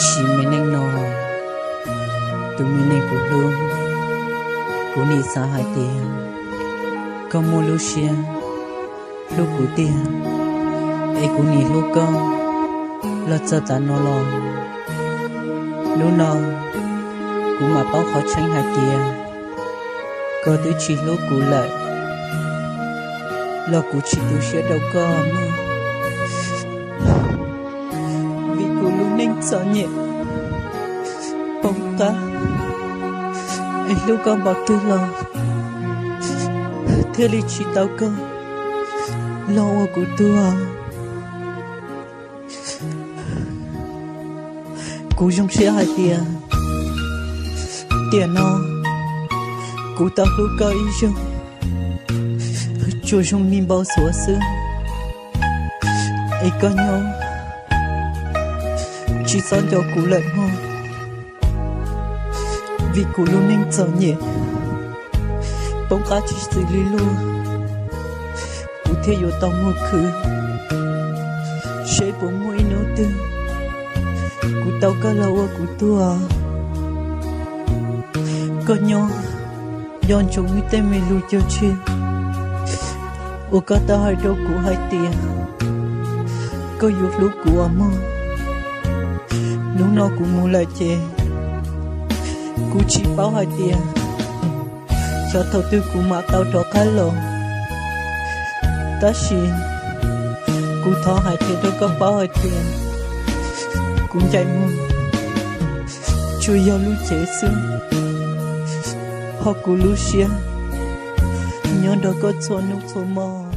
Sim me neej no, tus me neeg kuv hlub, kuv nim xav hais tias koj muaj lub siab hlub kuv tiag, es kuv nim hlub koj los txog tav no los. Hnub no kuv mam paub qhov tseeb hais tias koj twb tsis hlub kuv lawm, los kuv tsis tu siab rau koj mog. Vim kuv lub neej txom nyem poob qab, es hlub koj npaum twg los thiaj li tsis tau koj los ua kuv tug. Kuv zoo siab hais tias tiam no kuv tau hlub koj ib zaug, tsuas zoo li npau suav xwb. Es koj nyob, tsis txhob nco kuv lawm mog, vim kuv lub neej txom nyem poob qab tsis xws li luag, kuv thiaj yuav tau mus khwv seb puas muaj ib hnub twg kuv tau koj los ua kuv tug. Koj nyob, nco ntsoov wb tej me lus cog tseg uas koj tau hais rau kuv hais tias koj yuav hlub kuv os mog. Hnub no kuv mus lawm ces kuv tsis paub hais tias xyov thaum twg kuv mam tau rov qab los. Tab sis kuv thov hais qhia rau koj paub hais tias kuv ncaim mus tsuas yog lub cev xwb, ho kuv lub siab nyob nrog koj txhua hnub txhua hmo.